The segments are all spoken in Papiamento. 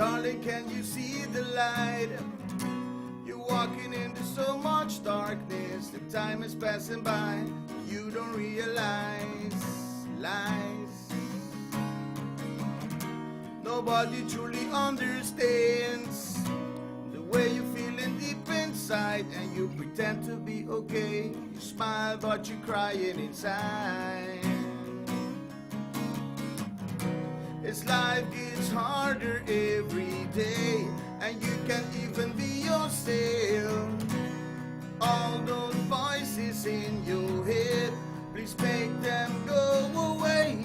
Darling, can you see the light? You're walking into so much darkness, the time is passing by, you don't realize lies. Nobody truly understands the way you're feeling deep inside, and you pretend to be okay. You smile, but you're crying inside. As life gets harder every day, and you can't even be yourself. All those voices in your head, please make them go away.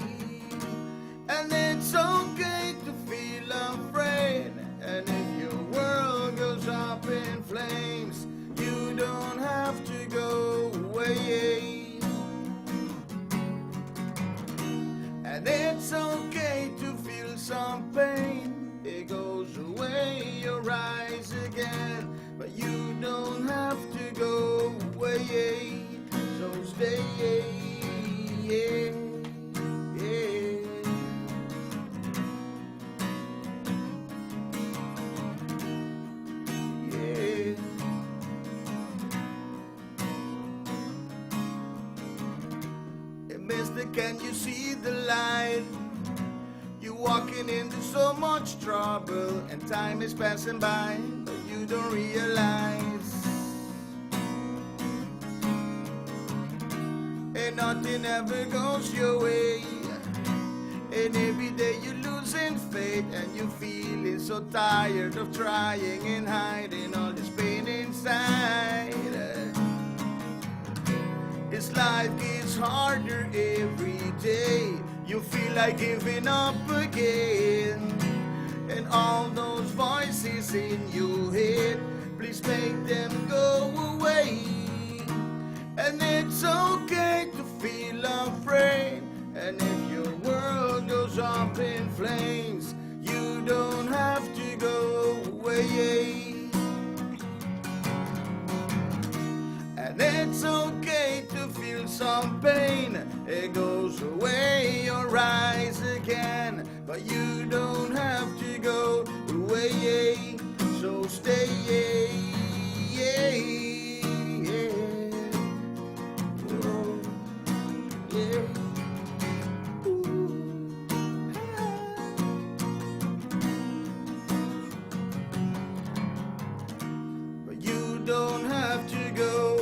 And it's okay to feel afraid. And if your world goes up in flames, you don't have to go away. And it's okay to feel some pain. It goes away, you rise again. But you don't have to go away. So stay. Yeah. Yeah. Hey, mister, can you see the light? You're walking into so much trouble, and time is passing by, but you don't realize. And nothing ever goes your way. And every day you're losing faith, and you're feeling so tired of trying and hiding all this pain inside. This life gets harder every day. You feel like giving up again. And all those voices in your head, please make them go away. And it's okay to feel afraid. And if your world goes up in flames, you don't have to go away. And it's okay to feel some pain. It goes away, you rise again. But you don't have to go away. So stay. Yeah. Oh, yeah. Ooh. But you don't have to go.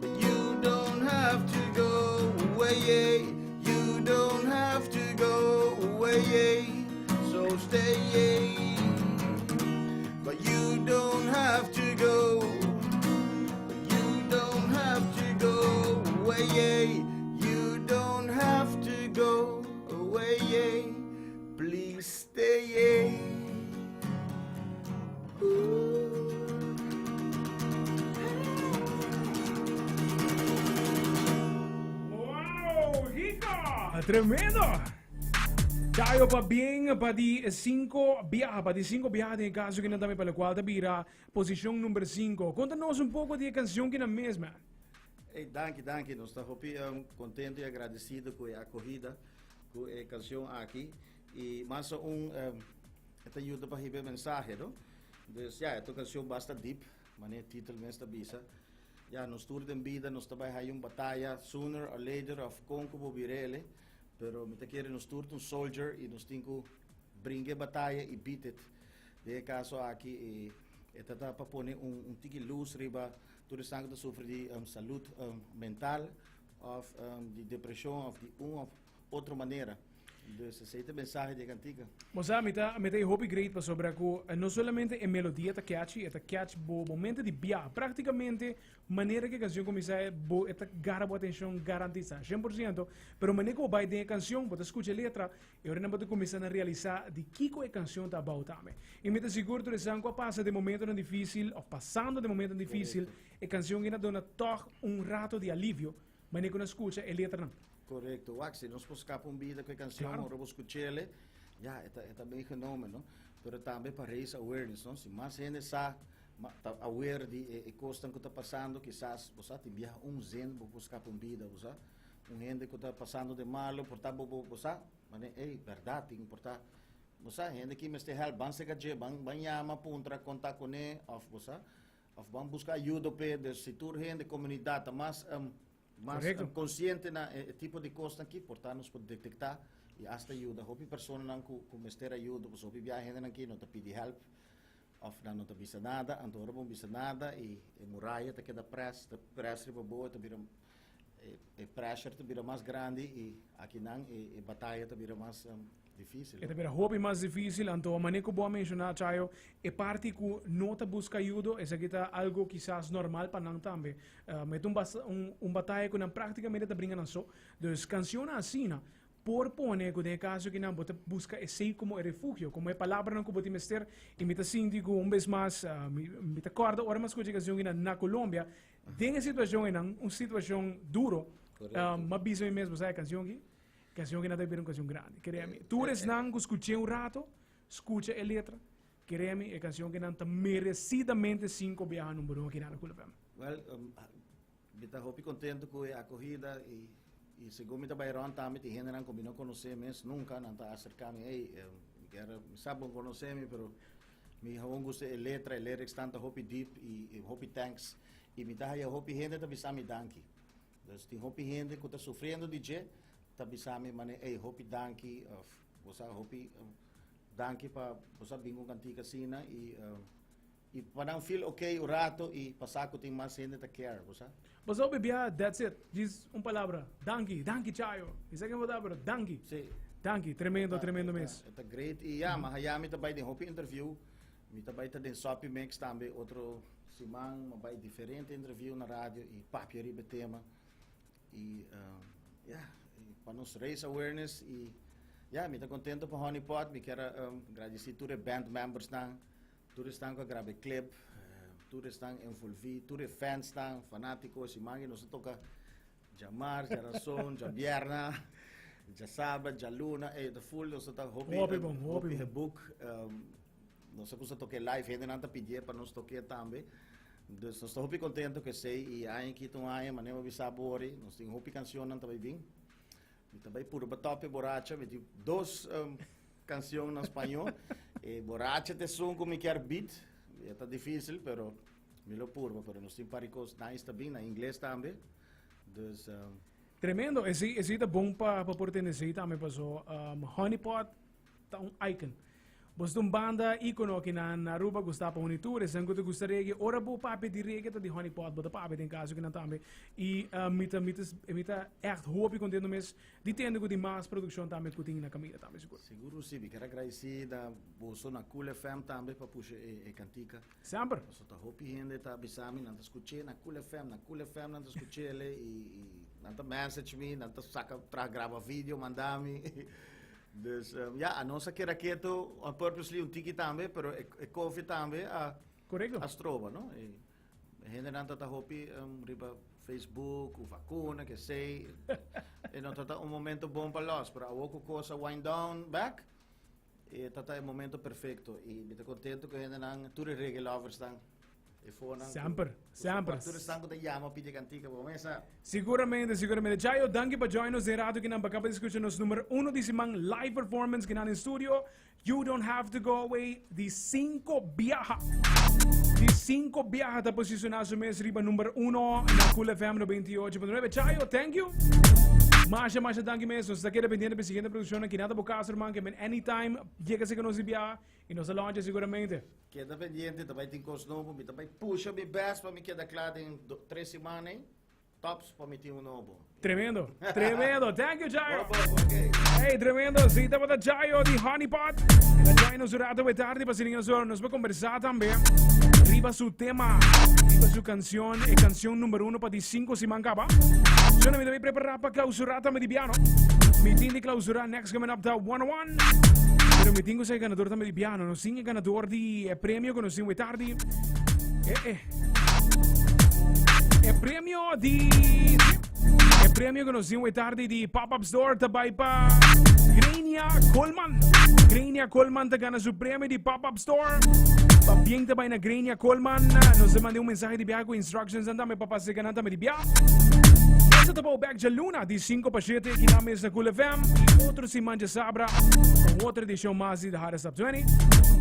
But you don't have to go away. You don't have to go away. So stay. But you don't have to go. But you don't have to go away. You don't have to go away. Please stay. Ooh. Wow, Kiko! Tremendo! Dayo pa bien pa di 5 biaha, pa di 5 biaha den e caso kinan tambe pa locual ta bira posicion number 5. Conta nos un poco di e cancion kinan mes, man. Hey, danki, danki. Nos ta hopi contento y agradecido cu e acogida cu e cancion aki. Y mas aun e ta yuda pa hiba e mensahe, no? Dus ja, e ta un cancion basta deep, manera e titel mes ta bisa. Ja, nos tur den bida nos ta bay haya un bataya sooner or later of con cu bo birele, pero mi ta kere nos tur ta un soldier y nos tin cu bringa e bataya y beat it. Den e caso aki e e ta ta pa pone un un tiki luz riba tur esnan cu ta sufri di salud mental of di depresion of di un of otro manera. Dus esei ta e mensahe di e kantika. Bo sa, mi ta, mi ta e hopi great pasobra ku no solamente e melodia ta catchy, e ta catch bo momento di bia. Praktikamente, manera ku e kanshon kuminsá e bo e ta gara bo atenshon garantisa, 100%. Pero manera ku bo bai den e kanshon, bo ta skucha e letra, e ora nan bo ta kuminsá na realisá di kiko e kanshon ta about tambe. I mi ta sigur tur esnan ku a pasa den momentonan difísil òf pasando den momentonan difísil, e kanshon ei na duna tòg un rato di alivio manera ku nan skucha e letranan. Correcto. Wak, si nos por scapa un bida cu e cancion, ora bo scuchele, ya, e ta, e ta meegenomen, no? Pero tambe pa raise awareness, no? Si mas hende sa, ma, ta aware di e, e cosnan cu ta pasando, kisas, bo sa, tin biaha un zin bo por scapa un bida, bo sa. Un hende cu ta pasando den malo, por ta bo, bo, bo sa, mane, ey, berdad, tin, por ta. Bo sa, hende ki mester help, ban seka dje, ban ban yama, puntra, konta kuné, òf bo sa, òf ban buska ayudo p'e. Dus si tur hende, komunidat ta mas mas konsiente na e tipo di kosnan aki, por ta nos por detektá i asta yuda hopi personanan ku ku mester ayudo, pasobra hopi biaha hendenan aki no ta pidi help òf nan no ta bisa nada, anto ora bo no bisa nada i e muraya ta keda près, ta près riba bo, e ta bira e pressure ta bira mas grandi i akinan e bataya ta bira mas Difícil. E ta bira hopi mas difícil, anto manera ku bo a menshoná, Chayo, e parti ku no ta buska ayudo, esaki ta algo kisas normal pa nan tambe. E ta un un un bataya ku nan práktikamente ta bringa nan so. Dus kanshonnan asina por pone ku den e kaso aki nan bo ta buska esei komo e refugio, komo e palabranan ku bo tin mester. I mi ta sinti ku un bes mas mi mi ta kòrda ora mi a skucha e kanshon aki na na Colombia, den e situashon einan, un situashon duro, mi a bisa mi mes, bo sa e kanshon aki? Canción que na ta bira un canción grandi. Keremi. Tur esnan ku skuché un rato, skucha e letra. Keremi, e canción que nan ta merecidamente cinco biaha number uno aki na Cool FM. Well, mi ta hopi contento ku e acogida y y segun mi ta bai rond tambe tin hendenan ku mi no conoce mes nunca, nan ta acerca mi, hey, mi kier, mi sa bo conoce mi, pero mi gewoon gusta e letra, e lyrics tan ta hopi deep y hopi thanks. Y mi ta haya hopi hende ta bisa mi danki. Dus tin hopi hende ku ta sufriendo di dje ta bisa mi mane ey hopi danki of bo sa hopi danki pa bo sa bin ku kantika asina y y pa nan feel okay un rato y pa sa ku tin mas hende ta care bo sa. Bo sa hopi bia that's it djis un palabra danki danki Chayo mi sa ken bo ta pero danki Si. Danki tremendo tremendo mes. E ta great y ya ma haya mi ta bai den hopi interview Mi ta bai ta den Soppy Mix tambe otro siman, mi a bai diferente interview na radio y papia riba e tema. Y ya, pa nos raise awareness y ya, mi ta contento pa Honey Pot, mi kier a gradeci tur e band membersnan, tur esnan cu a graba e clip, tur esnan envolvi, tur e fansnan, fanatico, siman nos a toca djamars, djarason, djabierna, djasabra, djaluna, ey ta full, nos ta hopi, Hopi bon, hopi hopi bon. geboek. Nos a kusa toke live, hendenan ta pidié pa nos toke tambe. Dus nos ta hopi kontento ku esei i aña aki ta un aña, manera mi a bisa bo ori, nos tin hopi kanshonnan ta bai bin. Mi ta bai purba tope Borracha, mi tin dos kanshon na spañó. E Borracha ta esun ku mi kier beat, e ta difísil, pero mi lo purba, pero nos tin par di kos nice ta bin, na ingles tambe. Dus. Tremendo, esei esei ta bon pa pa por tende esei tambe paso Honey Pot ta un icon. Boso ta un banda icono aki na Aruba gusta pa huni tur esnan cu ta gusta reggae ora bo papia di reggae ta di Honey Pot bo ta papia den caso kinan tambe y mi ta mi ta mi ta echt hopi contento mes di tende cu tin mas produccion tambe cu tin na caminda tambe sigur. Sigur si, mi kier a gradeci na boso na Cool FM tambe pa pusha e cantica. Semper. Pasobra ta hopi hende ta bisa mi nan ta scuche na Cool FM, na Cool FM nan ta scuchele y nan ta message mi, nan ta saca traha graba video manda mi. Dus ya, a nos a keda keto on purposely un tiki tambe, pero e, e koffie tambe a, Correcto. a stroba, no? E hendenan ta ta hopi riba Facebook, ku vakuna, ke sei. E no ta ta un momento bon pa los, pero awor ku kos a wind down back, e ta ta e momento perfecto. I mi ta contento ku hendenan, tur e reggae lovers tan. E fonan ku- Semper, ku semper. support, Tur esnan ku ta yama pidi kantika, bo mesa. Siguramente, siguramente. Chayo, danki pa join nos den rato kinan pa kaba di skucha nos numero uno di siman live performance kinan in studio. You Don't Have to Go Away di cinco biaha. Di cinco biaha ta posiciona su mes riba numero uno na Cool FM 98.9. Chayo, thank you. Masha, masha danki mes. Nos ta keda pendiente pa e siguiente produccionnan. Kinan ta bo kas, herman, ke men anytime yega seka nos di biaha y nos ta launcha siguramente. Keda pendiente, ta bai tin kos nobo. Mi ta bai pusha mi best pa mi keda kla den tres siman ei. Tops pa mi tin un nobo. Tremendo, tremendo. Thank you, Jairo. Bo, bo, ok. Hey, tremendo. Si, tabata Jairo di Honey Pot. El a join nos un rato we tardi pa sininga nos nos pa conversa tambe. Riba su tema, riba su canción, e canción numero uno pa di cinco siman caba. So, mi también prepara pa clausura tambe di piano. Mi tin di clausura next coming up ta 101. Pero mi tin ku sa ganador tambe di piano. Nos tin e ganador di e premio ku nos tin we tardi. Eh, eh. E premio di E premio ku nos tin we tardi di Pop-Up Store ta bai pa Grania Coleman. Grania Coleman ta gana su premio di Pop-Up Store. Pa bien ta bai na Grania Coleman. Nos ta manda un mensaje di biaha ku instructions dan tambe pa pasa ganan tambe di biaha. Bisa ta bou back djaluna di 5 pa 7 aki na mes na Cool FM y otro siman djasabra con otro edicion mas di The Hottest Top 20.